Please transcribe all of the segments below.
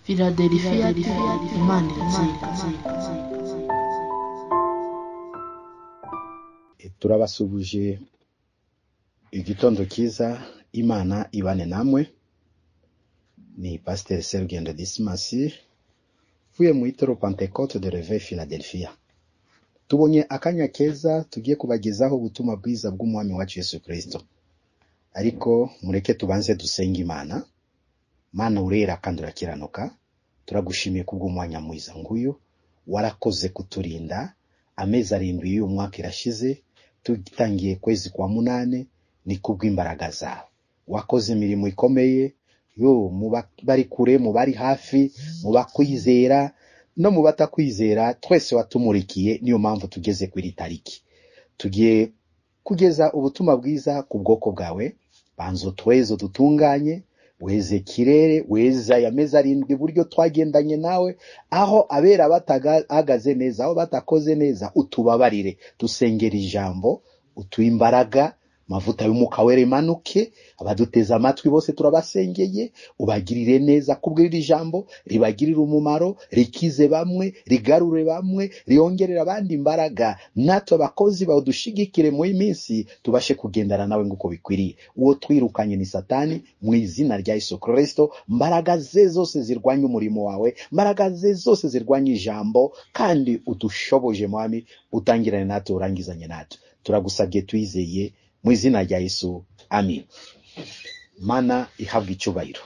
Philadelphia Imana iratsinda. Turabasubuje igitondo cyiza, Imana ibane namwe. Ni Pasiteri Serugendo Dismas uvuye mu Itorero Pentecote de Reveil Philadelphia. Tubonye akanya keza tugiye kubagezaho ubutumwa bwiza bw'Umwami wacu Yesu Kristo. Ariko mureke tubanze dusenge Imana. Mana urera kandi urakiranuka, turagushimiye kubw'umwanya mwiza nguyu warakoze kuturinda. Amezi 7 y'uyu mwaka irashize, tugitangiye kwezi kwa 8, ni kubw'imbaraga zawe. Wakoze imirimo ikomeye yo mu bari kure, mu bari hafi, mu bakwizera no mu batakwizera, twese watumurikiye. Niyo mpamvu tugeze kuri tariki tugiye kugeza ubutumwa bwiza ku bwoko bwawe. Banzo twezo dutunganye, weze kirere, weza ya mezi 7 buryo twagendanye nawe, aho abera batahagaze neza, aho batakoze neza, utubabarire. Dusengera ijambo, utuye imbaraga, mavuta y'Umwuka Wera imanuke, abaduteze amatwi bose turabasengeye, ubagirire neza kubw'iri jambo, ribagirire umumaro, rikize bamwe, rigarure bamwe, riyongerere abandi imbaraga. Natwe abakozi bawe dushigikire muri minsi, tubashe kugendana nawe nguko bikwiriye. Uwo twirukanye ni Satani mu izina rya Yesu Kristo. Mbaraga ze zose zirwanya umurimo wawe, mbaraga ze zose zirwanya ijambo, kandi udushoboje Mwami, utangirane natwe, urangizanye natwe. Turagusabye twizeye mu izina rya Yesu, amin. Mana ihabwa icyubahiro.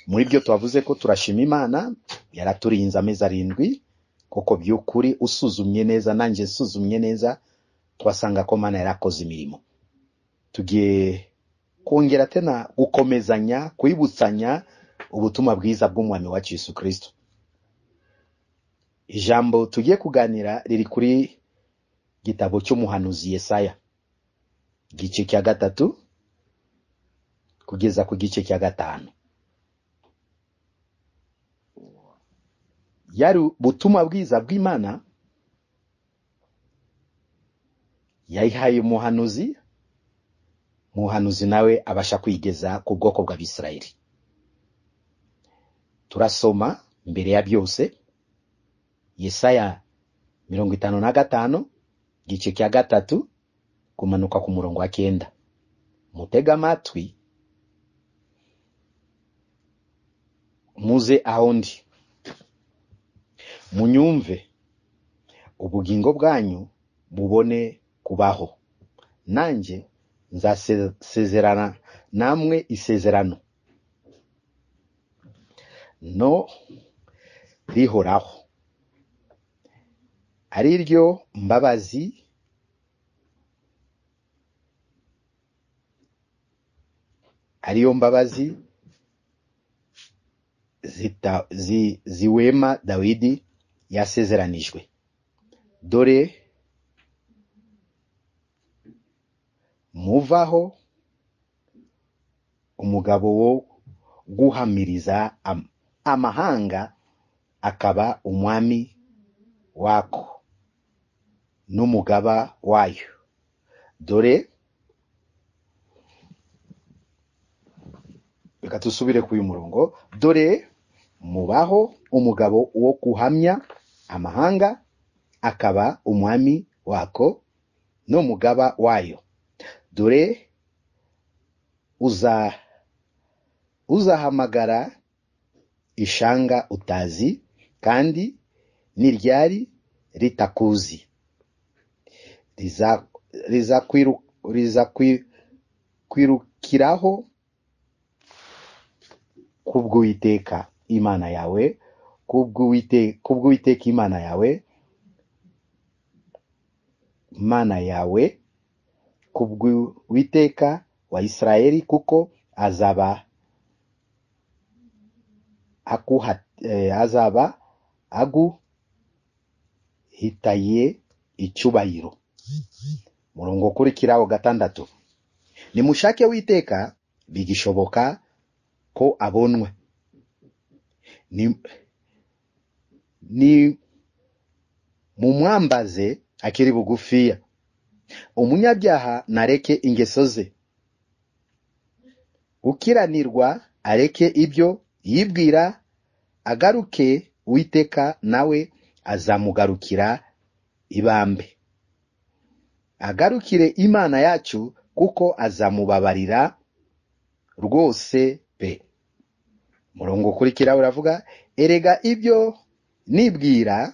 Muri byo twavuze ko turashima Imana yaraturinze amezi 7, koko by'ukuri usuzumye neza, nanjye nsuzumye neza, twasanga ko Mana yarakoze imirimo. Tugiye kongera tena gukomezanya, kwibutsanya ubutumwa bwiza bw'Umwami wacu Yesu Kristo. Ijambo tugiye kuganira riri kuri gitabo cy'umuhanuzi Yesaya, gice cya 3 kugeza ku gice cya 5. Yari ubutumwa bwiza bw'Imana yayihaye umuhanuzi, umuhanuzi nawe abasha kwigeza ku bwoko bw'Abisirayeli. Turasoma mbere ya byose Yesaya 55 gice cya 3 kumanuka ku murongo wa 9. Mutega amatwi muze aho ndi, munyumve, ubugingo bwanyu bubone kubaho, nanjye nzasezerana namwe isezerano no rihoraho, ari ryo mbabazi ariyo mbabazi ziwema Dawidi yasezeranijwe. Dore muvaho umugabo wo guhamiriza amahanga, akaba umwami wako n'umugaba wayo. Dore reka tusubire ku uyu murongo. Dore mubaho umugabo wo guhamya amahanga, akaba umwami wako n'umugaba wayo. Dore uzahamagara ishanga utazi, kandi niryari ritakuzi, rizakwirukiraho kubw'Uwiteka Imana yawe, kubw'Uwiteka Imana yawe, Mana yawe, kubw'Uwiteka wa Isirayeli, kuko azaba aguhitaye icyubahiro. Murongo ukurikiraho 6. Nimushake Uwiteka bigishoboka ko abonwe, ni mumwambaze akiri bugufiya. Umunyabyaha nareke ingeso ze, ukiranirwa areke ibyo yibwira Agaruke Uwiteka nawe azamugarukira ibambe, agarukire Imana yacu kuko azamubabarira rwose pe. Murongo ukurikira uravuga, erega ibyo nibwira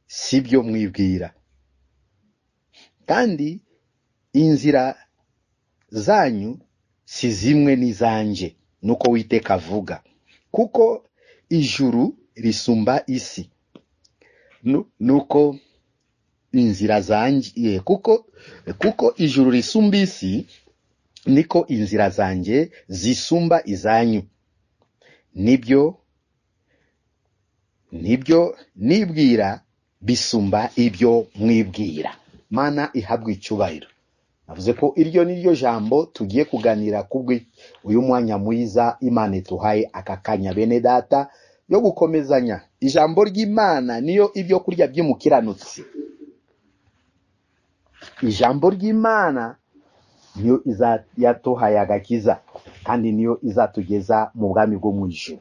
si byo mwibwira, kandi inzira zanyu si zimwe n'izanjye, nuko Uwiteka avuga, kuko ijuru risumba isi, nuko inzira zanjye, kuko ijuru risumba isi, niko inzira zanjye zisumba izanyu, nibyo nibwira bisumba ibyo mwibwira. Mana ihabwe icyubahiro. Navuze ko iryo niryo jambo tugiye kuganira kubwi uyu mwanya mwiza Imana ituhaye aka kanya, bene data, yo gukomezanya. Ijambo ry'Imana niyo ibyo kurya by'umukiranutsi. Ijambo ry'Imana niyo yatuhaye agakiza, kandi niyo izatugeza mu bwami bwo mu ijuru.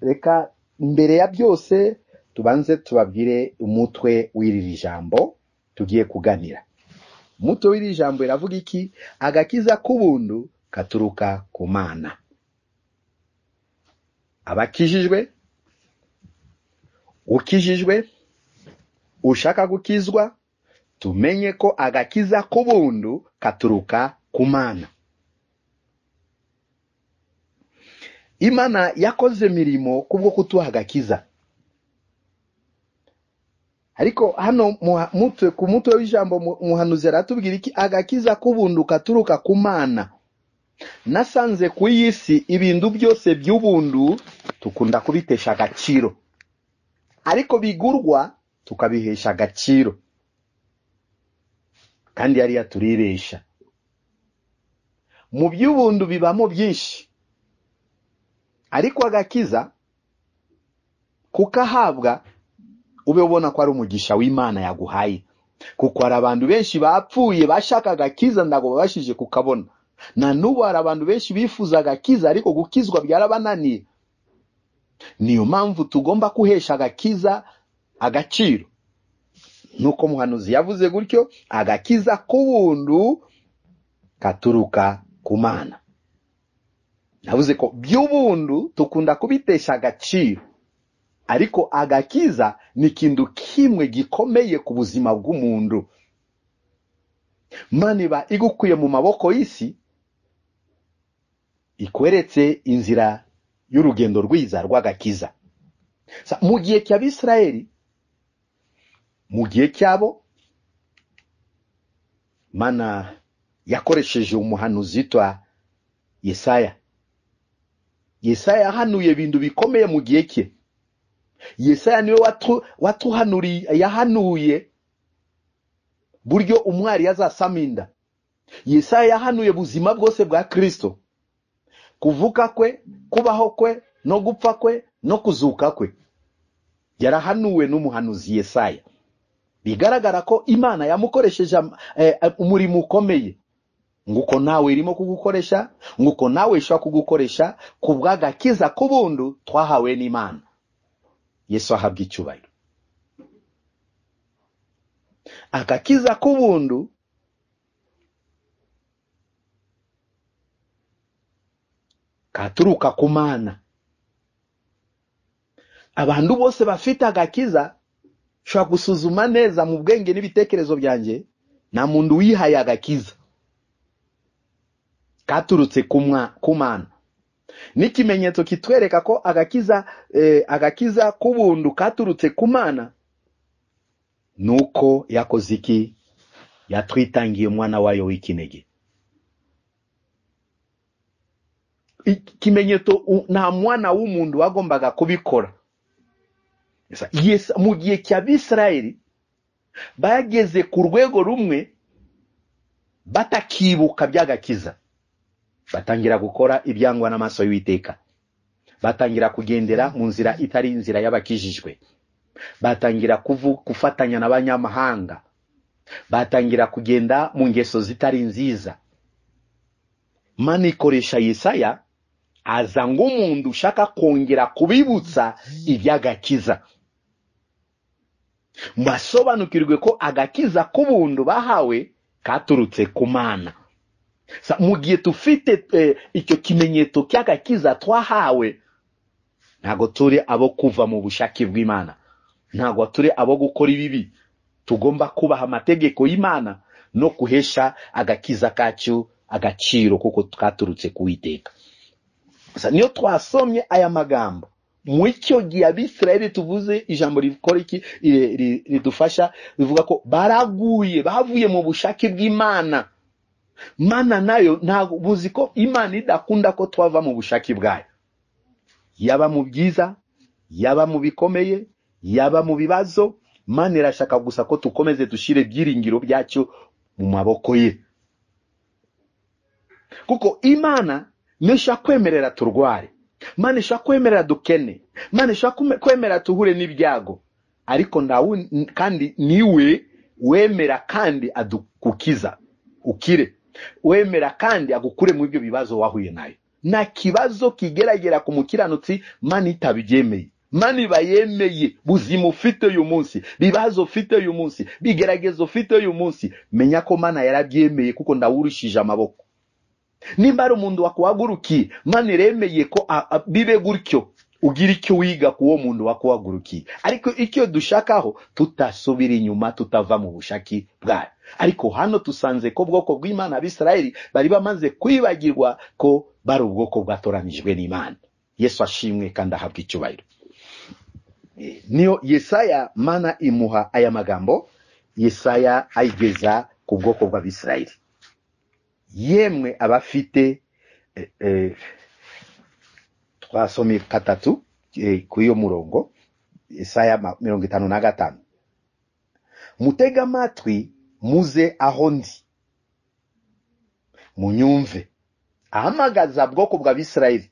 Reka mbere ya byose tubanze tubabwire umutwe w'iri jambo tugiye kuganira. Umutwe w'iri jambo iravuga iki? Agakiza k'ubuntu katuruka ku Mana. Abakijijwe, ukijijwe, ushaka gukizwa, tumenye ko agakiza k'ubuntu katuruka ku Mana. Imana yakoze mirimo kubwo kutuha agakiza. Ariko hano mutwe ku mutwe w'ijambo muhanuzi aratubwira iki? Agakiza k'ubuntu katuruka ku Mana. Nasanze ku isi ibintu byose by'ubuntu tukunda kubitesha agaciro, ariko bigurwa tukabihesha agaciro, kandi yari yaturiresha. Mu by'ubuntu bibamo byinshi, ariko agakiza kukahabwa ube ubona ko ari umugisha w'Imana yaguhaye, kuko hari abantu benshi bapfuye bashaka agakiza ndago babashije kukabona. Na n'ubu hari abantu benshi bifuza agakiza ariko gukizwa byarabananiye. Niyo mpamvu tugomba kuhesha agakiza agaciro. Nuko muhanuzi yavuze gutyo, agakiza k'ubuntu katuruka ku Mana. Navuze ko by'ubuntu tukunda kubitesha agaciro, ariko agakiza ni ikintu kimwe gikomeye ku buzima bw'umuntu. Imana iba igukuye mu maboko y'isi, ikweretse inzira y'urugendo rwiza rw'agakiza. Mu gihe cy'Abisirayeli, mu gihe cyabo, Mana yakoresheje umuhanuzi witwa Yesaya. Yesaya yahanuye ibintu bikomeye mu gihe cye. Yesaya niwe watuhanuriye, yahanuye buryo umwari yazasama inda. Yesaya yahanuye buzima bwose bwa Kristo, kuvuka kwe, kubaho kwe, no gupfa kwe, no kuzuka kwe. Yarahanuwe n'umuhanuzi Yesaya. Bigaragara ko Imana yamukoresheje umurimo ukomeye. Nguko nawe irimo kugukoresha, nguko nawe ishobora kugukoresha kubw'agakiza k'ubuntu twahawe n'Imana. Yesu ahabwa icyubahiro. Agakiza k'ubuntu katuruka ku Mana. Abantu bose bafite agakiza, ushobora gusuzuma neza mu bwenge n'ibitekerezo byanjye, nta muntu wihaye agakiza katurutse ku Mana. N'ikimenyetso kitwereka ko agakiza k'ubuntu katurutse ku Mana, nuko yakoze iki? Yatwitangiye umwana wayo w'ikinege. Ikimenyetso, nta mwana w'umuntu wagombaga kubikora. Mu gihe cy'Abisirayeli bageze ku rwego rumwe batakibuka by'agakiza, batangira gukora ibyangwa n'amaso y'Uwiteka, batangira kugendera mu nzira itari inzira y'abakijijwe, batangira gufatanya n'abanyamahanga, batangira kugenda mu ngeso zitari nziza. Mana ikoresha Yesaya Aza ng'umuntu ushaka kongera kubibutsa iby'agakiza, basobanukirwe ko agakiza k'ubuntu bahawe katurutse ku Mana. Mu gihe tufite icyo kimenyetso cy'agakiza twahawe, ntabwo turi abo kuva mu bushake bw'Imana, ntabwo turi abo gukora ibibi. Tugomba kubaha amategeko y'Imana no kuhesha agakiza kacu agaciro, kuko twaturutse ku Uwiteka. Niyo twasomye aya magambo mu icyo gihe Abisirayeli tuvuze ijambo rikora iki ridufasha, bivuga ko baraguye, bavuye mu bushake bw'Imana. Mana nayo ntabwo buzi ko Imana idakunda ko twava mu bushake bwayo, yaba mu byiza, yaba mu bikomeye, yaba mu bibazo. Mana irashaka gusa ko tukomeze dushire ibyiringiro byacu mu maboko ye, kuko Imana nishaka kwemerera turware, Mana ishaka kwemerera dukene, Mana ishaka kwemerera tuhure n'ibyago, ariko kandi niwe wemera kandi adukukiza ukire, wemera kandi agukure mu ibyo bibazo wahuye nayo. Nta kibazo kigeragera ku mukiranutsi Mana itabibyemeye. Mana iba yemeye buzima ufite uyu munsi, bibazo ufite uyu munsi, bigeragezo ufite uyu munsi, menya ko Mana yarabyemeye, kuko ndawurushije amaboko. Nimba ari umuntu wakuhagurukiye, Mana iremeye ko bibe gutyo, ugira icyo wiga ku wo muntu wakuhagurukiye. Ariko icyo dushakaho, tutasubira inyuma, tutava mu bushake bwayo. Ariko hano tusanze ko bwoko bw'Imana Abisirayeli bari bamaze kwibagirwa ko bari ubwoko bwatoranijwe n'Imana. Yesu ashimwe kandi ahabwe icyubahiro. Niyo Yesaya Mana imuha aya magambo, Yesaya ayigeza ku bwoko bw'Abisirayeli. Yemwe abafite twasomye katatu ku iyo murongo, Yesaya 55. Mutega amatwi muze aho ndi, munyumve. Ahamagaza bwoko bw'Abisirayeli,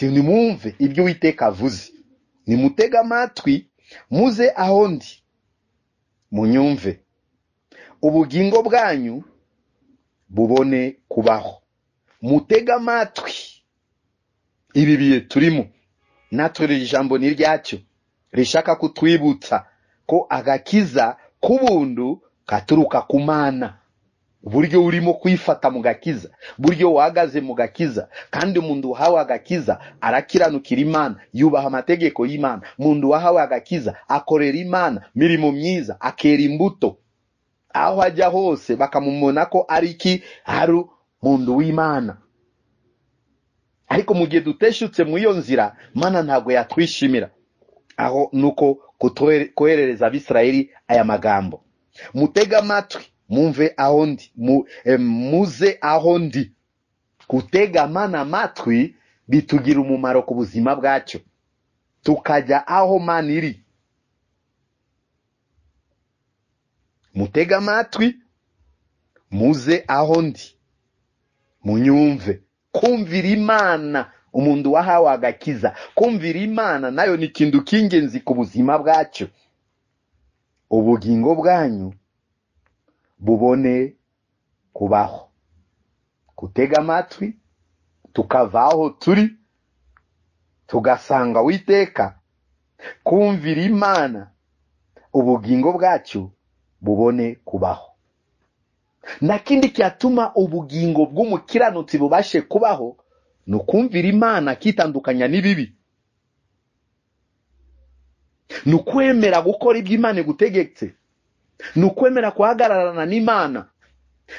nimwumve ibyo Uwiteka avuze. Nimutega amatwi muze aho ndi, munyumve, ubugingo bwanyu bubone kubaho. Mutega amatwi. Ibi bihe turimo natwe iri jambo ni ryacyo, rishaka kutwibutsa ko agakiza k'ubuntu katuruka ku Mana. Uburyo urimo kwifata mu gakiza, buryo wahagaze mu gakiza. Kandi umuntu wahawe agakiza arakiranukira Imana, yubaha amategeko y'Imana. Umuntu wahawe agakiza akorera Imana mirimo myiza, akera imbuto. Aho ajya hose bakamumona ko ari iki, ari umuntu w'Imana. Ariko mu gihe duteshutse mu iyo nzira, Mana ntabwo yatwishimira. Aho nuko koherereza Abisirayeli aya magambo: mutega amatwi mumve aho ndi, muze aho ndi. Gutega Mana amatwi bitugira umumaro ku buzima bwacyo, tukajya aho Mana iri. Mutega amatwi muze aho ndi, munyumve. Kumvira Imana, umuntu wahawe agakiza, kumvira Imana nayo ni ikintu cy'ingenzi ku buzima bwacyo. Ubugingo bwanyu bubone kubaho. Gutega amatwi tukava aho turi tugasanga Uwiteka, kumvira Imana, ubugingo bwacu bubone kubaho. Na kindi cyatuma ubugingo bw'umukiranutsi bubashe kubaho ni ukumvira Imana akitandukanya n'ibibi, ni ukwemera gukora ibyo Imana igutegetse, ni ukwemera guhagararana n'Imana,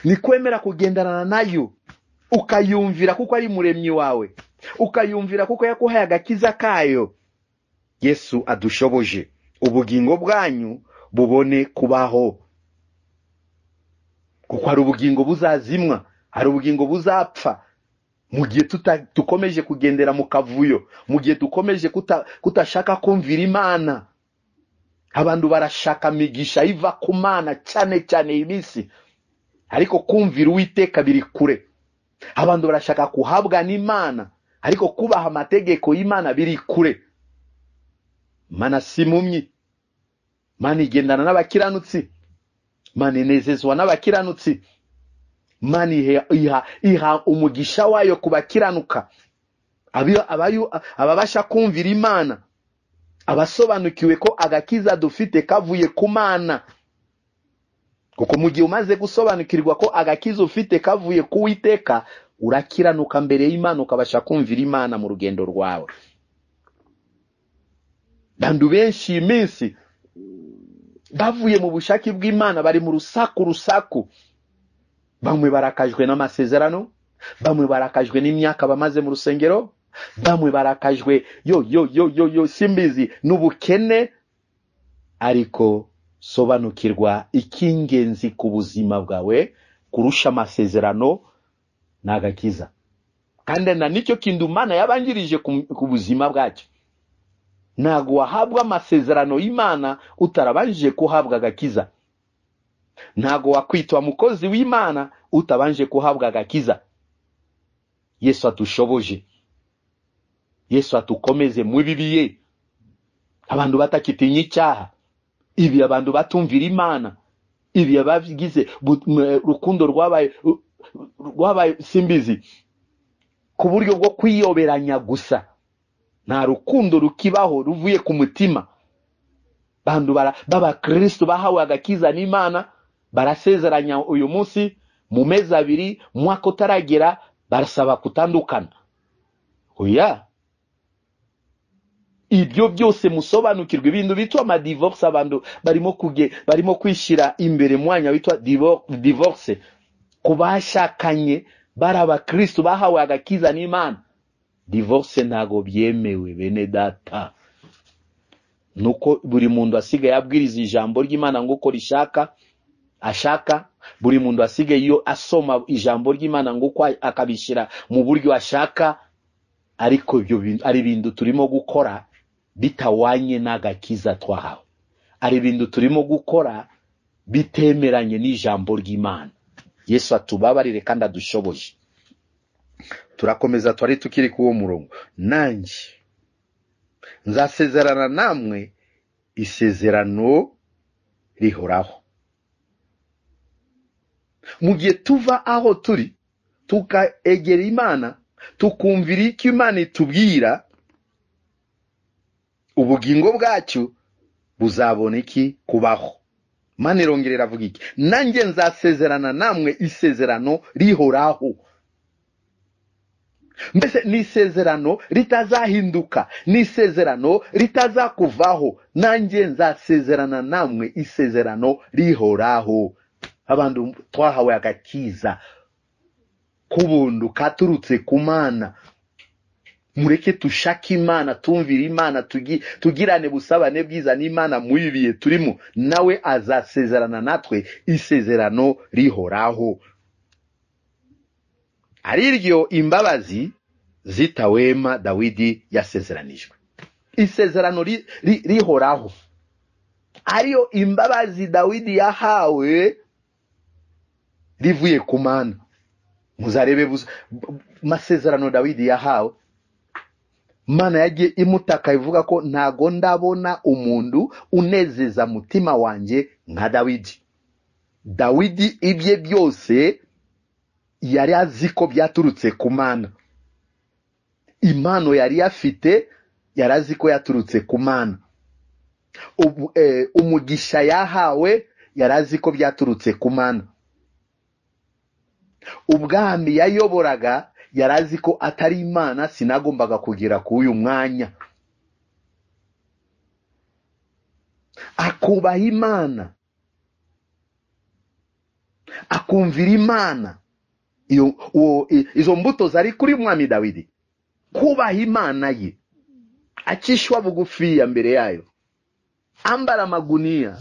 ni kwemera kugenderana nayo, ukayumvira kuko ari muremyi wawe, ukayumvira kuko yakuhaye agakiza kayo. Yesu adushoboje ubugingo bwanyu bubone kubaho, kuko hari ubugingo buzazimwa, hari ubugingo buzapfa mu gihe tukomeje kugendera mu kavuyo, mu gihe dukomeje kutashaka kumvira Imana. Abantu barashaka migisha iva ku Mana cyane cyane iminsi, ariko kumvira Uwiteka biri kure. Abantu barashaka kuhabwa n'Imana, ariko kubaha amategeko y'Imana biri kure. Mana si mumyi, Mana igendana n'abakiranutsi, Mana inezezwa n'abakiranutsi, Imana iha umugisha wayo kubakiranuka, ababasha kumvira Imana, abasobanukiwe ko agakiza dufite kavuye ku Mana. Kuko mu gihe umaze gusobanukirwa ko agakiza ufite kavuye ku Uwiteka, urakiranuka mbere y'Imana, ukabasha kumvira Imana mu rugendo rwawe. Bantu benshi iminsi bavuye mu bushake bw'Imana, bari mu rusaku. Bamwe barakajwe n'amasezerano, bamwe barakajwe n'imyaka bamaze mu rusengero, bamwe barakajwe yo yo yo yo yo simbizi n'ubukene. Ariko sobanukirwa icy'ingenzi ku buzima bwawe kurusha amasezerano n'agakiza. Kandi na nicyo kintu Imana yabanjirije ku buzima bwacyo. Ntabwo wahabwa amasezerano y'Imana utarabanje kuhabwa agakiza. Ntabwo wakwitwa mukozi w'Imana utabanje kuhabwa agakiza. Yesu atushoboje, Yesu atukomeze mu bibiye. Abantu batakitinya icyaha, ibi abantu batumvira Imana, ibi abagize rukundo rwabaye simbizi ku buryo bwo kwiyoberanya gusa. Nta rukundo rukibaho ruvuye ku mutima. Bantu b'abakristo bahawe agakiza n'Imana barasezeranya uyu munsi, mu mezi abiri mwaka utaragera barasaba kutandukana. Oya, ibyo byose musobanukirwe. Ibintu bitwa ama divorce, abantu barimo kwishira imbere mwanya witwa divorce kubashakanye bari abakristo bahawe agakiza n'Imana. Divorce ntago byemewe bene data. Nuko buri muntu asigaye abwiriza ijambo ry'Imana nguko rishaka ashaka, buri muntu asigaye iyo asoma ijambo ry'Imana nguko akabishira mu buryo ashaka. Ariko ibyo ari ibintu turimo gukora bitawanye n'agakiza twahawe, ari ibintu turimo gukora bitemeranye n'ijambo ry'Imana. Yesu atubabarire kandi adushoboje. Turakomeza, twari tukiri kuwo murongo. Nanjye nzasezerana namwe isezerano rihoraho. Mu gihe tuva aho turi tukaegera Imana, tukumvira icyo Imana itubwira, ubugingo bwacu buzabona iki kubaho. Imana irongera iravuga iki? Nanjye nzasezerana namwe isezerano rihoraho. Mbese ni isezerano ritazahinduka, ni isezerano ritazakuvaho. Nanjye nzasezerana namwe isezerano rihoraho. Abantu twahawe agakiza k'ubuntu katurutse ku Mana, mureke tushake Imana, tumvire Imana, tugirane busabane bwiza n'Imana muri ibihe turimo, nawe azasezerana natwe isezerano rihoraho, ariryo imbabazi zitawema Dawidi yasezeranijwe. Isezerano rihoraho ariyo imbabazi Dawidi yahawe rivuye ku Mana. Muzarebe masezerano Dawidi yahawe. Mana yagiye imutaka ivuga ko ntago ndabona umuntu unezeza mutima wanjye nka Dawidi. Dawidi ibye byose yari azi ko byaturutse ku Mana. Impano yari afite yari azi ko yaturutse ku Mana. Umugisha yahawe yari azi ko byaturutse ku Mana. Ubwami yayoboraga yari azi ko atari Imana, sinagombaga kugera ku uyu mwanya. Akubaha Imana, akumvira Imana. Izo mbuto zari kuri mwami Dawidi, kubaha Imana ye, acishwa bugufiya mbere yayo, ambara magunira,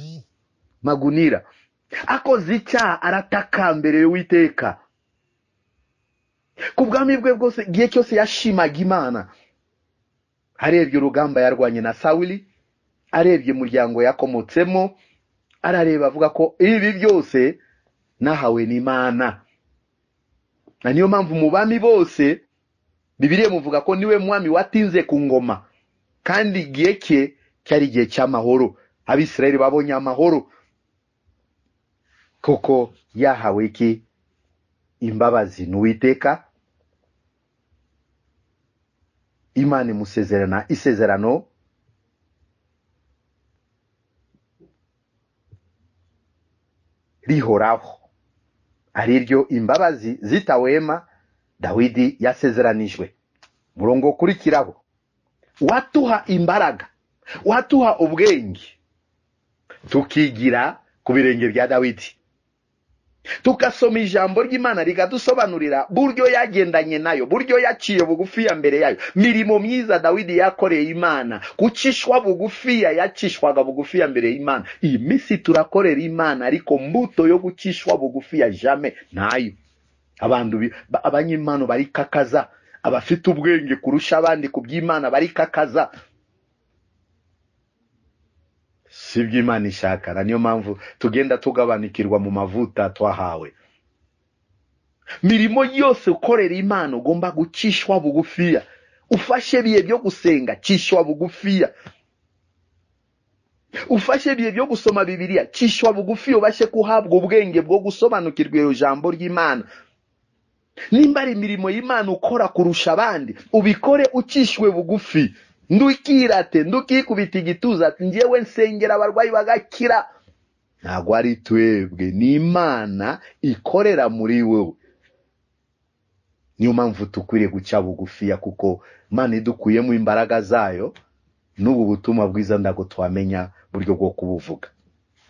akoze icyaha arataka mbere y'Uwiteka. Ku bwami bwe bwose igihe cyose yashimaga Imana. Arebye urugamba yarwanye na Sawuli, arebye umuryango yakomotsemo, arareba avuga ko ibi byose nahawe n'Imana. Na niyo mpamvu mu bami bose Bibiliya muvuga ko niwe mwami watinze ku ngoma, kandi igihe cye cyari igihe cy'amahoro. Abisirayeli babonye amahoro kuko yahawe iki? imbabazi n'Uwiteka. Imana imusezerana isezerano rihoraho, ariryo imbabazi zitawema Dawidi yasezeranijwe. Murongo ukurikiraho, watuha imbaraga, watuha ubwenge, tukigira ku birenge bya Dawidi, tukasoma ijambo ry'Imana rikadusobanurira buryo yagendanye nayo, buryo yaciye bugufiya mbere yayo, mirimo myiza Dawidi yakoreye Imana, gucishwa bugufiya yacishwaga bugufiya mbere y'Imana. Iyi minsi turakorera Imana, ariko mbuto yo gucishwa bugufiya jamais nayo. Abantu abanyimano barikakaza, abafite ubwenge kurusha abandi ku by'Imana barikakaza. Si by'Imana ishaka, niyo mpamvu tugenda tugabanikirwa mu mavuta twahawe. Mirimo yose ukorera Imana ugomba gucishwa bugufiya. Ufashe bihe byo gusenga, cishwa bugufiya. Ufashe bihe byo gusoma Bibiliya, cishwa bugufiya, ubashe kuhabwa ubwenge bwo gusobanukirwa iyo jambo ry'Imana. Nimba ari imirimo y'Imana ukora kurusha abandi, ubikore ucishwe bugufi. Ndukirate, ndukikubita igituza ati njyewe nsengera abarwayi bagakira. Ntabwo ari twebwe, ni Imana ikorera muri wewe. Niyo mpamvu tukwiriye guca bugufiya, kuko Imana idukuyemo imbaraga zayo, n'ubu butumwa bwiza ndago twamenya buryo bwo kubuvuga.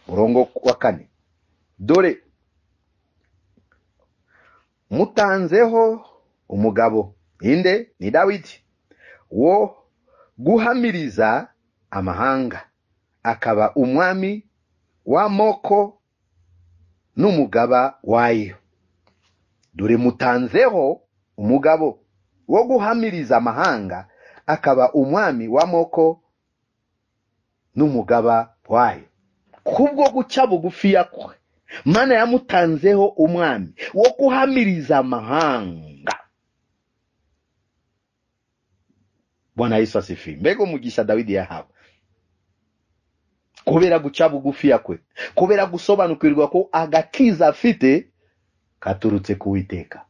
Murongo wa 4, dore mutanzeho umugabo, inde? Ni Dawidi, wo guhamiriza amahanga, akaba umwami w'amoko n'umugaba wayo. Dore mutanzeho umugabo wo guhamiriza amahanga, akaba umwami w'amoko n'umugaba wayo. Kubwo guca bugufiya kwe, Mana yamutanzeho umwami wo guhamiriza amahanga. Bwana Yesu asifiwe. Mbega umugisha Dawidi yahawe kubera guca bugufiya kwe, kubera gusobanukirwa ko agakiza afite katurutse ku Uwiteka.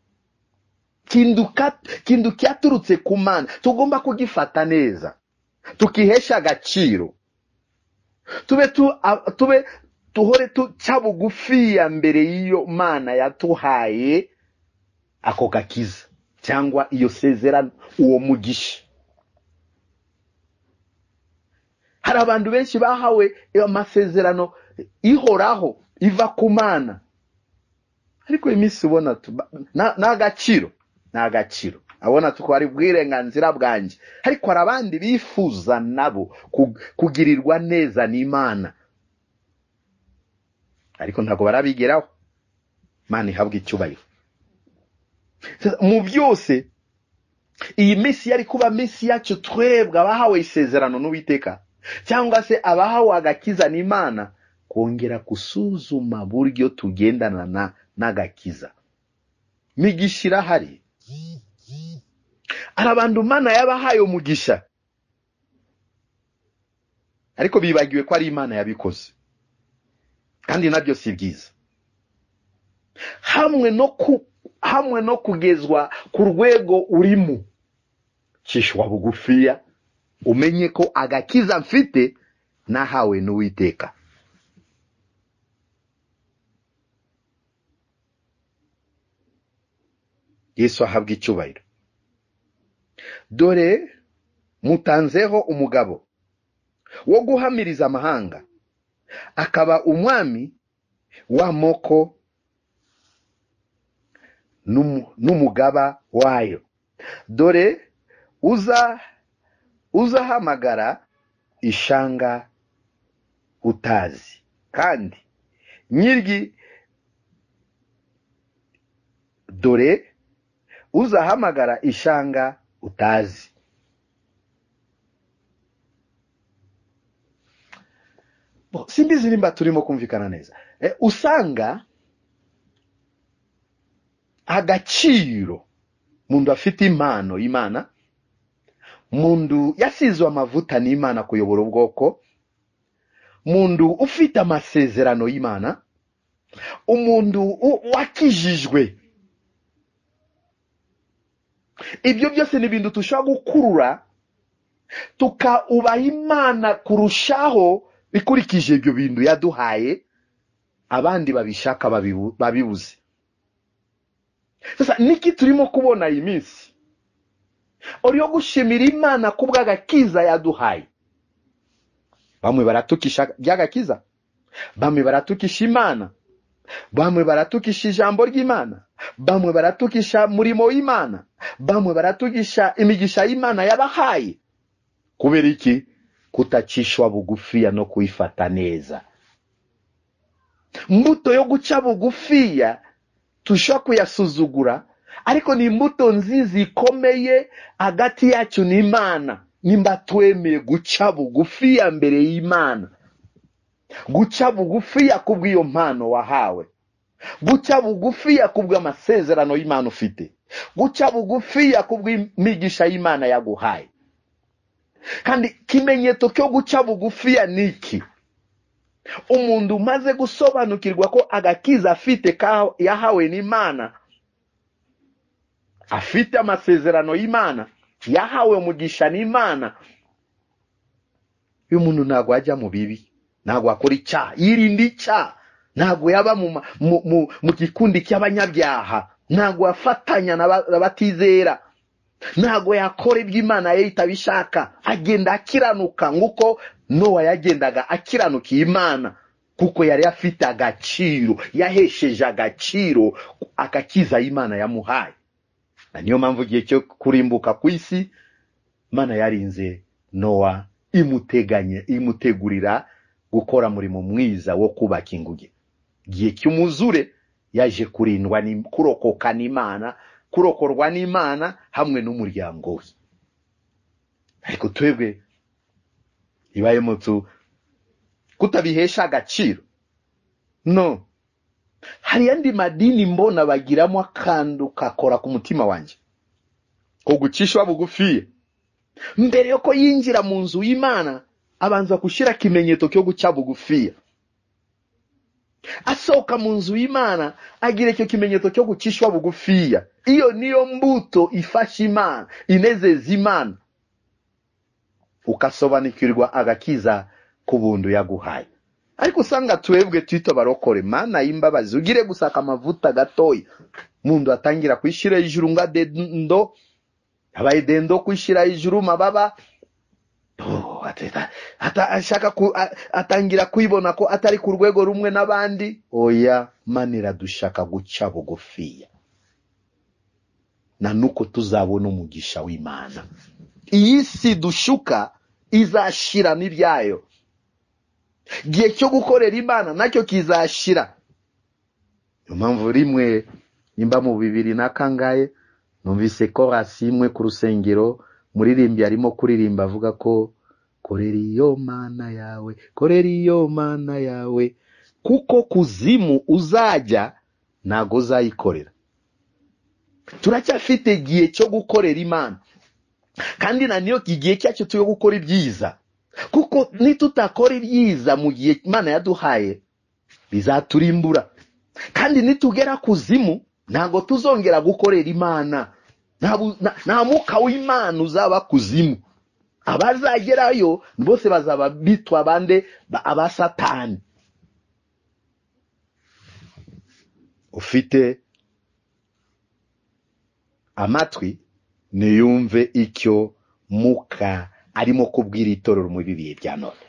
Kindu cyaturutse ku Mana tugomba kugifata neza, tukihesha agaciro, tube tuhore tuca bugufiya mbere y'iyo Mana yatuhaye ako gakiza cyangwa iyo sezerano, uwo mugisha. Hari abantu benshi bahawe amasezerano ihoraho iva ku Mana, ariko iminsi ubona n'agaciro, n'agaciro abona tuko ari bwirenganzira bwanjye, ariko hari abandi bifuza nabo kugirirwa neza n'Imana, ariko ntabwo barabigeraho. Imana ihabwa icyubahiro mu byose. Iyi minsi yari kuba minsi yacu twebwe abahawe isezerano n'Uwiteka, cyangwa se abahawe agakiza n'Imana, kongera gusuzuma buryo tugendana n'agakiza. Migisha irahari, hari abantu Imana yabahaye umugisha, ariko bibagiwe ko ari Imana yabikoze, kandi nabyo si byiza. Hamwe no kugezwa ku rwego urimo, cishwa bugufiya, umenye ko agakiza mfite nahawe n'Uwiteka. Yesu ahabwa icyubahiro. Dore mutanzeho umugabo wo guhamiriza amahanga, akaba umwami w'amoko n'umugaba wayo. Dore uzahamagara ishanga utazi, kandi nyirgi dore uzahamagara ishanga utazi. Simbizi nimba turimo kumvikana neza. Usanga agaciro mundu afite impano y'Imana, mundu yasizwe amavuta n'Imana kuyobora ubwoko, mundu ufite amasezerano y'Imana, umundu wakijijwe Ibyo byose ni ibintu tushobora gukurura tukaubaha Imana kurushaho bikurikije ibyo bintu yaduhaye, abandi babishaka babibuze. Sasa niki turimo kubona iyi minsi? Uriyo gushimira Imana kubw'agakiza yaduhaye. Bamwe baratukisha by'agakiza, bamwe baratukisha Imana, bamwe baratukisha ijambo ry'Imana, bamwe baratukisha murimo w'Imana, bamwe baratukisha imigisha y'Imana yabahaye. Kubera iki? Kutacishwa bugufiya no kuyifata neza. Mbuto yo guca bugufiya tushobora kuyasuzugura, ariko ni imbuto nziza ikomeye hagati yacu n'Imana. Nimba twemeye guca bugufiya mbere y'Imana, guca bugufiya kubw'iyo mpano wahawe, guca bugufiya kubw'amasezerano y'Imana ufite, guca bugufiya kubw'imigisha y'Imana yaguhaye. Kandi kimenyetso cyo guca bugufiya niki? Umuntu umaze gusobanukirwa ko agakiza afite yahawe n'Imana, afite amasezerano y'Imana, yahawe umugisha n'Imana, uyu muntu ntabwo ajya mu bibi, ntabwo akora icyaha, yirinda icyaha, ntabwo yaba mu gikundi cy'abanyabyaha, ntabwo yafatanya n'abatizera, ntabwo yakora ibyo Imana ye itabishaka. Agenda akiranuka nk'uko Nowa yagendaga akiranukiye Imana, kuko yari afite agaciro, yahesheje agaciro agakiza Imana yamuhaye. Na niyo mpamvu igihe cyo kurimbuka ku isi Imana yarinze Nowa, imuteganye, imutegurira gukora murimo mwiza wo kubaka inguge. Igihe cy'umuzure yaje kurindwa kurokoka n'Imana, kurokorwa n'Imana hamwe n'umuryango we. Ariko twebwe ibaye mutu kutabihesha agaciro. No, hari andi madini mbona bagiramo akandu kakora ku mutima wanje ko gucishwa bugufiye. Mbere yuko yinjira mu nzu y'Imana abanza gushira kimenyetso cyo guca bugufiya. Asohoka mu nzu y'Imana agira icyo kimenyetso cyo gucishwa bugufiya. Iyo niyo mbuto ifasha Imana, inezeza Imana, ukasobanukirwa agakiza ku buntu yaguhaye. Ariko usanga twebwe twita barokore, Mana y'imbabazi, ugire gusaka amavuta gatoya, mundu atangira kwishira ijuru nga dendo, abaye dendo kwishira ijuru mababa, ashaka atangira kwibona ko atari ku rwego rumwe n'abandi. Oya, Mana iradushaka guca bugufiya, na nuko tuzabona umugisha w'Imana. Iyi si dushuka izashira n'ibyayo. Igihe cyo gukorera Imana nacyo kizashira. Niyo mpamvu rimwe nimba mu 2000 na kangahe numvise korasi imwe ku rusengero, muririmbyi arimo kuririmba avuga ko korera iyo Mana yawe, korera iyo Mana yawe, kuko kuzimu uzajya ntago uzayikorera. Turacyafite igihe cyo gukorera Imana, kandi na niyo igihe cyacu cyo gukora ibyiza, kuko nitutakora ibyiza mu gihe Imana yaduhaye bizaturimbura. Kandi nitugera kuzimu ntago tuzongera gukorera Imana. Nta mwuka w'Imana uzaba kuzimu. Abazagerayo bose bazaba bitwa bande? Abasatani. Ufite amatwi niyumve icyo muka arimo kubwira itorero mu bibihe bya none.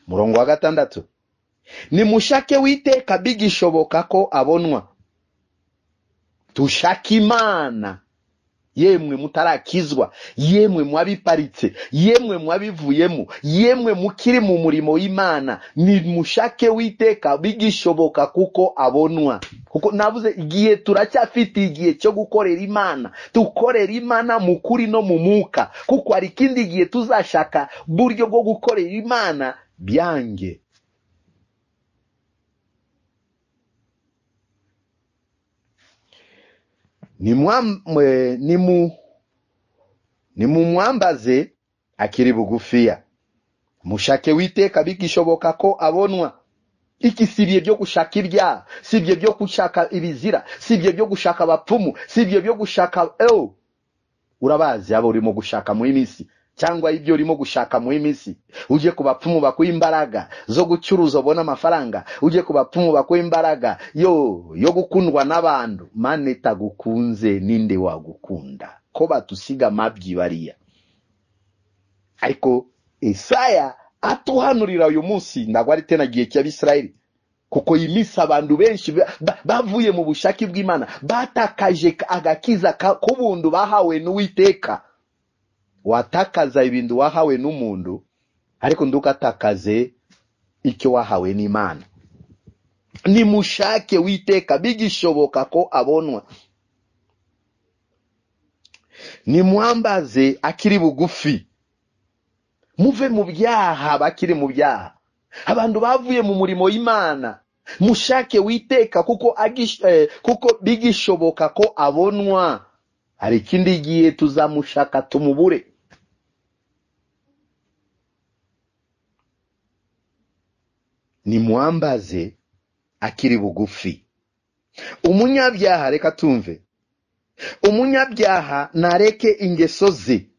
Murongo wa 6, nimushake Uwiteka bigishoboka ko abonwa. Tushake Imana, yemwe mutarakizwa, yemwe mwabiparitse, yemwe mwabivuyemo, yemwe mukiri mu murimo w'Imana, nimushake Uwiteka bigishoboka kuko abonwa. Kuko navuze igihe turacyafite igihe cyo gukorera Imana, tukorera Imana mu kuri no mu mwuka, kuko hari ikindi gihe tuzashaka buryo bwo gukorera Imana byange. Nimumwambaze akiri bugufiya, mushake Uwiteka bigishoboka ko abonwa. Iki si ibihe byo gushaka ibyaha, si ibihe byo gushaka ibizira, si ibihe byo gushaka abapfumu, si ibihe byo gushaka urabazi abo urimo gushaka mu iminsi cyangwa ibyo urimo gushaka mu iminsi. Ujye ku bapfumu bakuha imbaraga zo gucuruza ubona amafaranga, ujye ku bapfumu bakuha imbaraga yo gukundwa n'abantu. Mana itagukunze ninde wagukunda? Ko batusiga amabyi bariya. Ariko Isaya atuhanurira uyu munsi, ntabwo ari tena gihe cy'Abisirayeli, kuko iyi minsi abantu benshi bavuye mu bushake bw'Imana, batakaje agakiza k'ubuntu bahawe n'Uwiteka. Watakaza ibintu wahawe n'umuntu, ariko ndukatakaze icyo wahawe n'Imana. Nimushake Uwiteka bigishoboka ko abonwa, nimwambaze akiri bugufi. Muve mu byaha bakiri mu byaha, abantu bavuye mu murimo w'Imana. Mushake Uwiteka kuko bigishoboka ko abonwa. Hari ikindi gihe tuzamushaka tumubure. Nimwambaze akiri bugufi. Umunyabyaha, reka tumve, umunyabyaha nareke ingeso ze.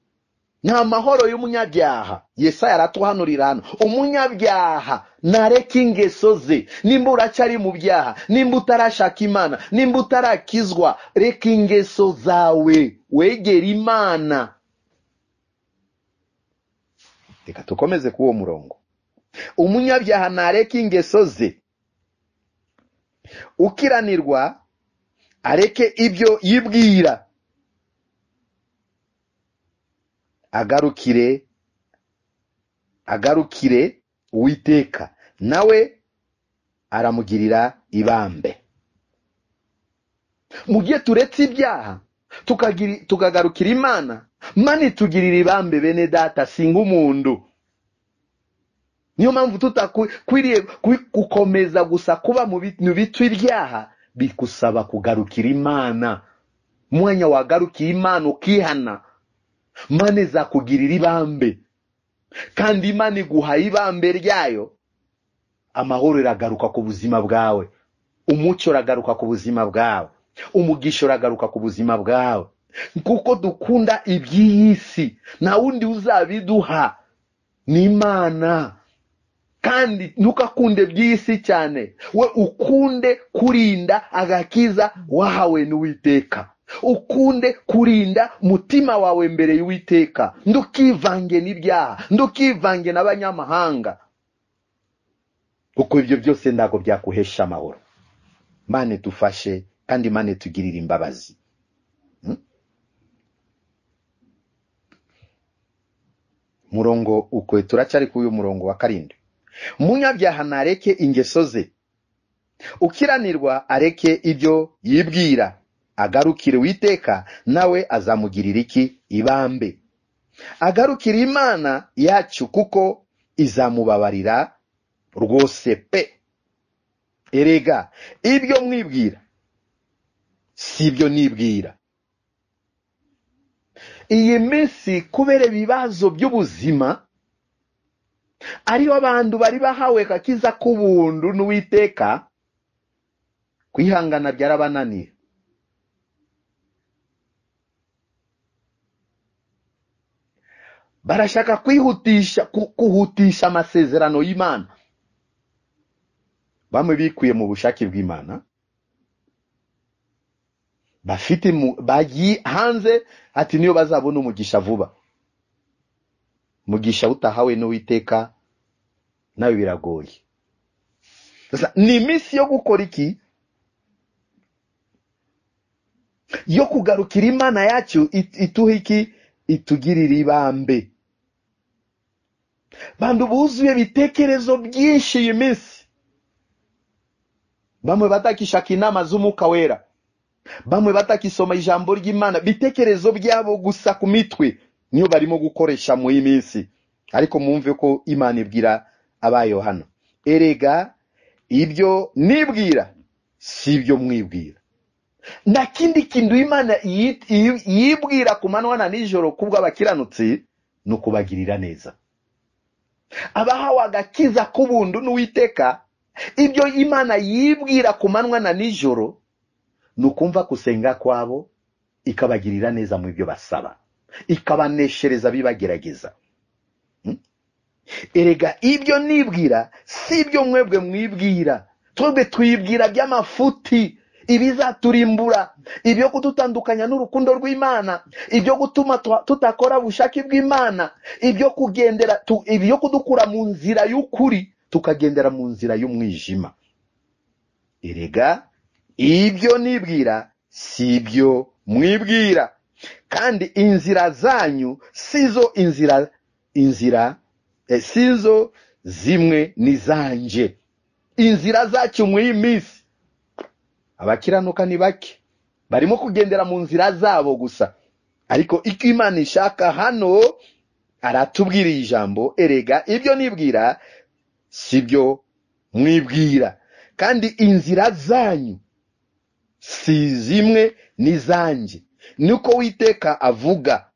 Nta mahoro y'umunyabyaha. Yesaya aratuhanurira hano, umunyabyaha nareke ingeso ze. Nimba uracyari mu byaha, nimba utarashaka Imana, nimba utarakizwa, reka ingeso zawe, wegere Imana. Reka tukomeze k'uwo murongo. Umunyabyaha nareke ingeso ze, ukiranirwa areke ibyo yibwira, agarukire Uwiteka, nawe aramugirira ibambe. Mu gihe turetse ibyaha tukagarukira Imana, Imana itugirira ibambe. Bene data, singa umuntu. Niyo mpamvu tutakwiriye gukomeza gusa kuba mu bintu bitwa ibyaha, bikusaba kugarukira Imana. Mwanya wagarukiye Imana ukihana, Imana izakugirira ibambe. Kandi Imana iguha ibambe ryayo, amahoro iragaruka ku buzima bwawe, umucyo uragaruka ku buzima bwawe, umugisha uragaruka ku buzima bwawe. Kuko dukunda iby'iyi si, nta wundi uzabiduha, ni Imana. Kandi ntukakunde iby'iyi si cyane, we ukunde kurinda agakiza wahawe n'Uwiteka. Ukunde kurinda mutima wawe mbere y'Uwiteka. Ndukivange n'ibyaha, ndukivange n'abanyamahanga, kuko ibyo byose ntabwo byakuhesha amahoro. Mane tufashe kandi Mane tugirire imbabazi. Murongo ukwe turacyari kuri uyu murongo wa 7. Umunyabyaha nareke ingeso ze, ukiranirwa areke ibyo yibwira, agarukire Uwiteka, nawe azamugirira iki? Ibambe. Agarukire Imana yacu, kuko izamubabarira rwose pe. Erega ibyo mwibwira si ibyo nibwira. Iyi minsi kubera ibibazo by'ubuzima, ariyo abantu bari bahawe kakiza k'ubuntu n'Uwiteka, kwihangana byarabananiye. Barashaka kwihutisha, kuhutisha amasezerano y'Imana. Bamwe bikuye mu bushake bw'Imana, bafite bagiye hanze ati niyo bazabona umugisha vuba. Umugisha utahawe n'Uwiteka nawe biragoye. Sasa ni iminsi yo gukora iki? Yo kugarukira Imana yacu, ituha iki? Itugirira ibambe. Bantu buzuye ibitekerezo byinshi iyi minsi. Bamwe batakishaka inama z'Umwuka Wera, bamwe batakisoma ijambo ry'Imana, bitekerezo byabo gusa ku mitwe niyo barimo gukoresha mu minsi. Ariko mwumve ko Imana ibwira abayo hano, erega ibyo nibwira si ibyo mwibwira. Nta kindi kintu Imana yibwira ku manywa na nijoro kubw'abakiranutsi ni ukubagirira neza. Abahawe agakiza k'ubuntu n'Uwiteka Ibyo Imana yibwira ku manywa na nijoro ni ukumva gusenga kwabo, ikabagirira neza mu byo basaba, ikabaneshereza bibagerageza. Erega ibyo nibwira si ibyo mwebwe mwibwira. Twebwe twibwira by'amafuti, ibizaturimbura, ibyo kudutandukanya n'urukundo rw'Imana, ibyo gutuma tutakora ubushake bw'Imana, ibyo kugendera, ibyo kudukura mu nzira y'ukuri tukagendera mu nzira y'umwijima. Erega ibyo nibwira si ibyo mwibwira, kandi inzira zanyu sizo inzira sizo zimwe nizanje. Inzira zacu mu iyi minsi abakiranuka ni bake, barimo kugendera mu nzira zabo gusa. Ariko icyo Imana ishaka hano, aratubwira ijambo, erega ibyo nibwira sibyo mwibwira, kandi inzira zanyu si zimwe nizanje, niko Uwiteka avuga.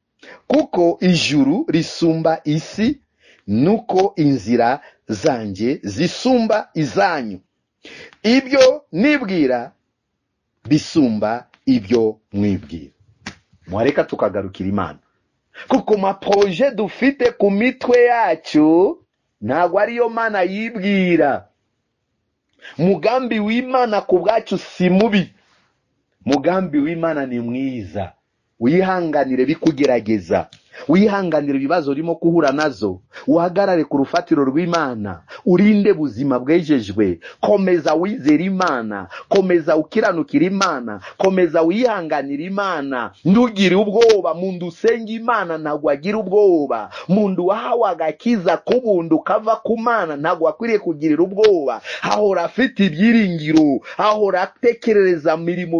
Kuko ijuru risumba isi, nuko inzira zanjye zisumba izanyu. Ibyo nibwira bisumba ibyo mwibwira. Mwareka tukagarukira Imana, kuko maproje dufite ku mitwe yacu ntabwo ariyo Mana yibwira. Mugambi w'Imana ku bwacu si mubi, mugambi w'Imana ni mwiza. Wihanganire bikugerageza, wihanganire ibibazo urimo guhura nazo, uhagarare ku rufatiro rw'Imana, urinde buzima bwejejwe, komeza wizera Imana, komeza ukiranukira Imana, komeza wihanganira Imana, ndugire ubwoba. Mundu usenga Imana ntabwo agira ubwoba. Mundu wahawe agakiza k'ubundu kava ku Mana ntabwo akwiriye kugirira ubwoba. Ahora afite ibyiringiro, ahora atekerereza mirimo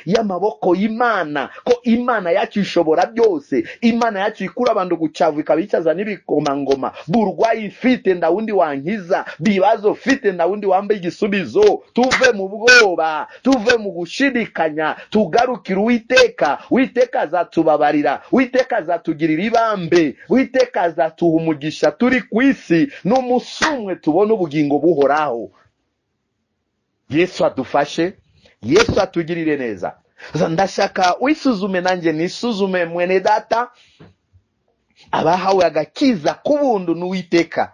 y'amaboko y'Imana, ko Imana yacu ishobora byose. Imana yacu ikura abantu gucavu ikabicaza n'ibikomangoma. Burwayi ifite ndawundi wankiza, bibazo fite ndawundi wambaye igisubizo. Tuve mu bwoba, tuve mu gushidikanya, tugarukire Uwiteka. Uwiteka azatubabarira, Uwiteka azatugirira ibambe, Uwiteka azatuha umugisha turi ku isi, n'umusumwe tubone ubugingo buhoraho. Yesu adufashe, Yesu atugirire neza. Ndashaka wisuzume nanjye nisuzume, mwene data. Abahawe agakiza k'ubundu n'Uwiteka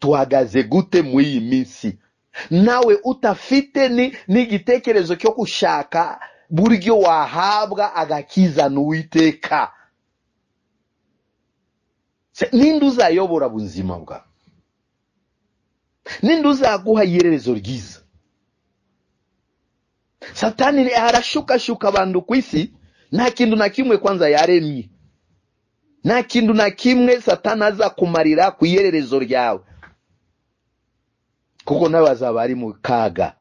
tuhagaze gute muri iyi minsi? Nawe utafite n'igitekerezo cyo gushaka buryo wahabwa agakiza n'Uwiteka, ninde uzayobora buzima bwawe? Ninde uzaguha iherezo ryiza? Satani arashukashuka abantu ku isi, nta kintu na kimwe kwanza yaremye, nta kintu na kimwe Satani aza kumarira ku ihererezo ryawe, kuko nawe azaba ari mu kaga.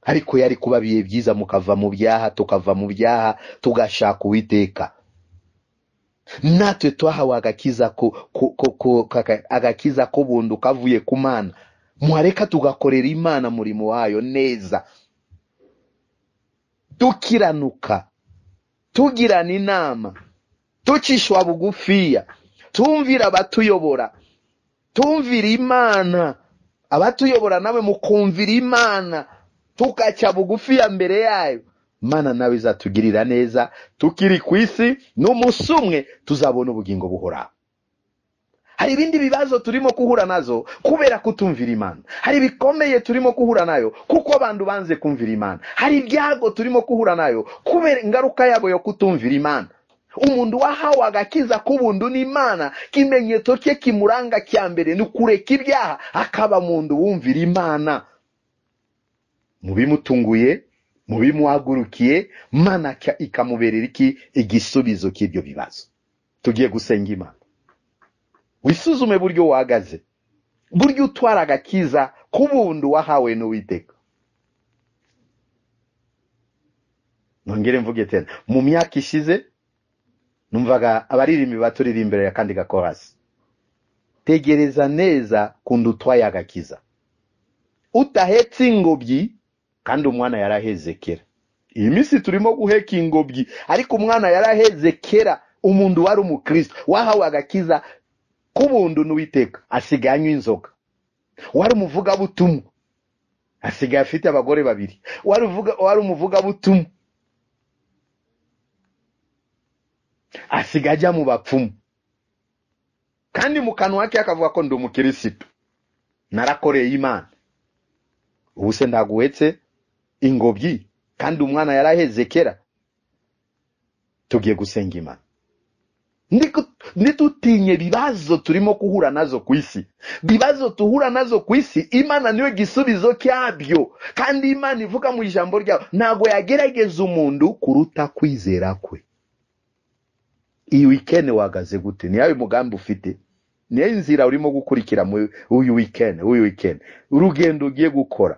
Ariko yari kuba biye byiza mukava mu byaha, tukava mu byaha tugashaka Uwiteka. Natwe twahawe agakiza agakiza k'ubuntu kavuye ku Mana, mwareka tugakorera Imana murimo wayo neza, tukiranuka, tugirana inama, tucishwa bugufiya, tumvira abatuyobora, tumvira Imana, abatuyobora nawe mukumvira Imana, tukaca bugufiya mbere yayo. Mana nawe izatugirira neza tukiri ku isi, n'umusumwe tuzabona ubugingo buhoraho. Hari ibindi bibazo turimo kuhura nazo kubera kutumvira Imana. Hari ibikomeye turimo kuhura nayo kuko abantu banze kumvira Imana. Hari ibyago turimo kuhura nayo kubera ingaruka yabo yo kutumvira Imana. Umuntu wahawe agakiza k'ubundu n'Imana, kimenyetso cye kimuranga cya mbere ni kureka ibyaha, akaba muntu wumvira Imana. Mu bimutunguye, mu bimuhagurukiye, Mana ikamuberera iki igisubizo cy'ibyo bibazo. Tugiye gusenga Imana. Wisuzume buryo wahagaze, buryo utwara agakiza k'ubundu wahawe n'Uwiteka. Nongere mvuge tena, mu myaka ishize numvaga abaririmbi baturira imbere ya kandi gakorasi, tegereza neza kundu utwaye agakiza, utahetse ingobyi, kandi umwana yaraheze kera. Iyi minsi turimo guheka ingobyi, ariko umwana yaraheze kera. Umuntu wari umukristo wahawe agakiza k'ubundu n'Uwiteka asigaye anywa inzoga, wari umuvugabutumwa Asigaye afite abagore babiri. Wari umuvugabutumwa, asigaye ajya mu bapfumu, kandi mu kanwa ke akavuga ko ndi umukirisitu, narakoreye Imana. Ubu se ndaguhetse ingobyi kandi umwana yaraheze kera. Tugiye gusenga Imana. Ntitutinye ibibazo turimo guhura nazo ku isi. Ibibazo tuhura nazo ku isi, Imana niyo gisubizo cyabyo. Kandi Imana ivuga mu ijambo ryayo, ntago yagerageza umuntu kuruta kwizera kwe. Iyi weekend wagaze gute? Ni ayo mugambi ufite? Ni ayo nzira urimo gukurikira mu uyu weekend? Uyu weekend urugendo ugiye gukora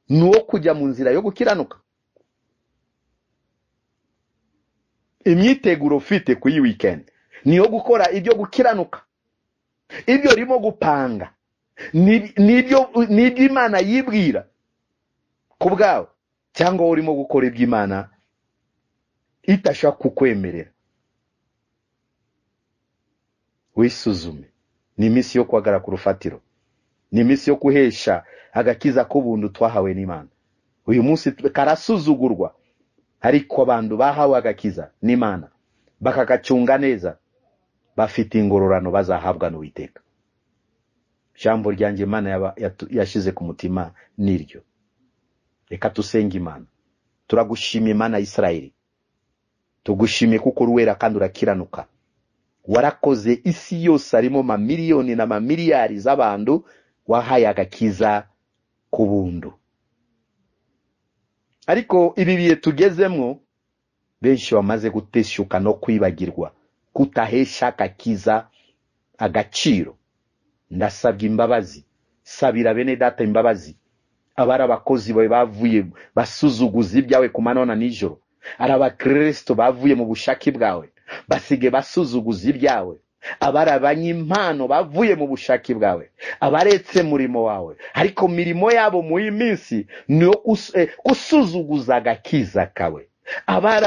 ni uwo kujya mu nzira yo gukiranuka. Imyiteguro ufite ku iyi weekend niyo gukora ibyo gukiranuka, ibyo urimo gupanga nibyo Imana yibwira ku bwawe, cyangwa urimo gukora ibyo Imana itashaka kukwemerera. Wisuzume. Ni iminsi yo guhagarara ku rufatiro, ni iminsi yo guhesha agakiza k'ubuntu twahawe n'Imana. Uyu munsi karasuzugurwa, ariko abantu bahawe agakiza n'Imana bakagacunga neza bafite ingororano bazahabwa n'Uwiteka. Ijambo ryanjye Imana yashize ku mutima niryo. Reka tusenge Imana. Turagushima Imana ya Isirayeli, tugushimiye kuko uri uwera kandi urakiranuka. Warakoze isi yose, harimo mamiliyoni na mamiliyari z'abantu wahaye agakiza ku buntu. Ariko ibi bihe tugezemwo, benshi bamaze guteshuka no kwibagirwa kutahesha agakiza agaciro. Ndasabye imbabazi, sabira bene data imbabazi, abari abakozi bawe bavuye basuzuguza ibyawe ku manywa na nijoro, ari abakristo bavuye mu bushake bwawe basige basuzuguza ibyawe, abari abanyimpano bavuye mu bushake bwawe, abaretse murimo wawe, ariko mirimo yabo mu iyi minsi ni gusuzuguza agakiza kawe. Abari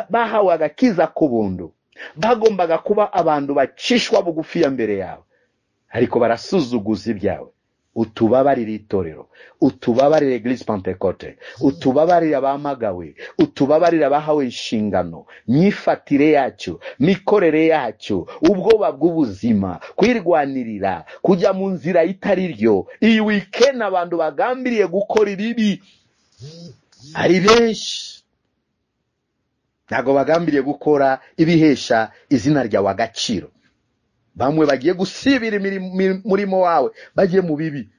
bahawe agakiza ku buntu bagombaga kuba abantu bacishwa bugufi mbere yawe, ariko barasuzuguza ibyawe. Utubabarire itorero, utubabarire Eglise Pentecote, utubabarire abamagawe, utubabarire abahawe inshingano, myifatire yacu, mikorere yacu, ubwoba bw'ubuzima, kwirwanirira, kujya mu nzira itari ryo. Iyi weekend abantu bagambiriye gukora ibibi ari benshi, ntago bagambiriye gukora ibihesha izina ryawe agaciro. Bamwe bagiye gusibira umurimo wawe, bagiye mu bibi.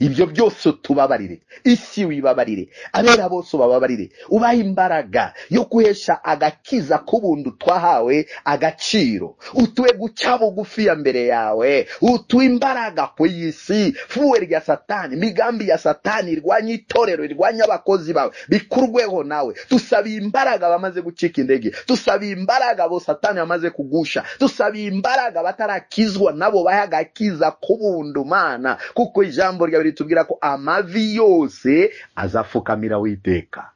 Ibyo byose tubabarire, isi wibabarire, abera bose ubababarire, ubahe imbaraga yo guhesha agakiza k'ubuntu twahawe agaciro. Utuwe guca bugufi ya mbere yawe, utuwe imbaraga ku isi, fuwe rya Satani, migambi ya Satani irwanya itorero, irwanya abakozi bawe, bikurweho nawe. Tusabiye imbaraga bamaze gucika intege, tusabiye imbaraga bo Satani bamaze kugusha, tusabiye imbaraga batarakizwa nabo bahe agakiza k'ubuntu Mana, kuko ijambo ryawe ritubwira ko amavi yose azafukamira Uwiteka.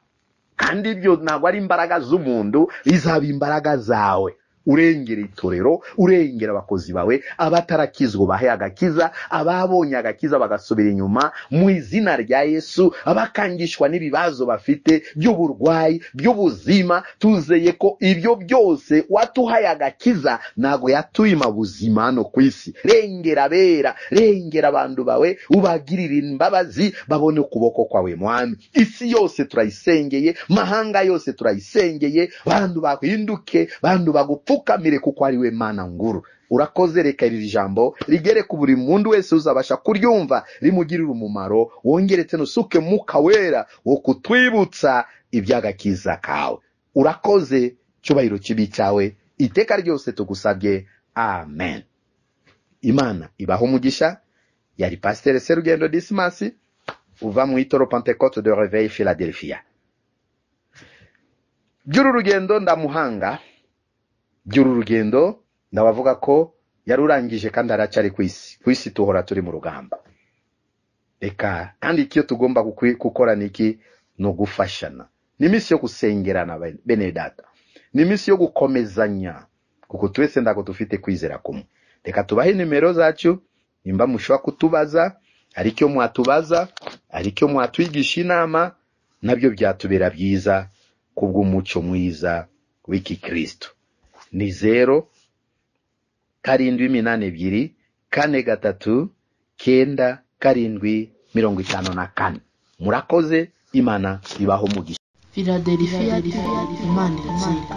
Kandi ibyo ntabwo ari imbaraga z'umuntu, izaba imbaraga zawe. Urengera itorero, urengera abakozi bawe, abatarakizwa bahe agakiza, ababonye agakiza bagasubira inyuma mu izina rya Yesu, abakangishwa n'ibibazo bafite by'uburwayi, by'ubuzima, tuzeye ko ibyo byose watuhaye agakiza ntago yatuyima buzima hano ku isi. Rengera abera, rengera abantu bawe, ubagirire imbabazi, babone ukuboko kwawe Mwami. Isi yose turayisengeye, mahanga yose turayisengeye, bantu bahinduke, bantu bagupfukamire kuko ari we Mana nguru. Urakoze, reka iri jambo rigere ku buri muntu wese uzabasha kuryumva, rimugirire umumaro, wongeretse nusuke Mwuka Wera wo kutwibutsa iby'agakiza kawe. Urakoze, cyubahiro kibi cyawe iteka ryose tugusabye, amen. Imana ibaho umugisha. Yari Pasteur Serugendo Dismas uva mu Itoro Pentecote de Réveil Philadelphia. By'uru rugendo ndamuhanga, by'uru rugendo ndabavuga ko yarurangije kandi aracyari ku isi. Ku isi tuhora turi mu rugamba. Reka kandi icyo tugomba gukora niki? No gufashana. Ni iminsi yo gusengerana bene data, ni iminsi yo gukomezanya, kuko twese ndako dufite kwizera kumwe. Reka tubahe nimero zacu, nimba mushobora kutubaza, ariko mwatubaza Ariko mwatwigisha inama nabyo byatubera byiza kubw'umuco mwiza w'iki Kristo. Ni 0 7 8 2 4 3 9 7 54. Murakoze, Imana ibaho umugisha. Philadelphia, Imana iratsinda.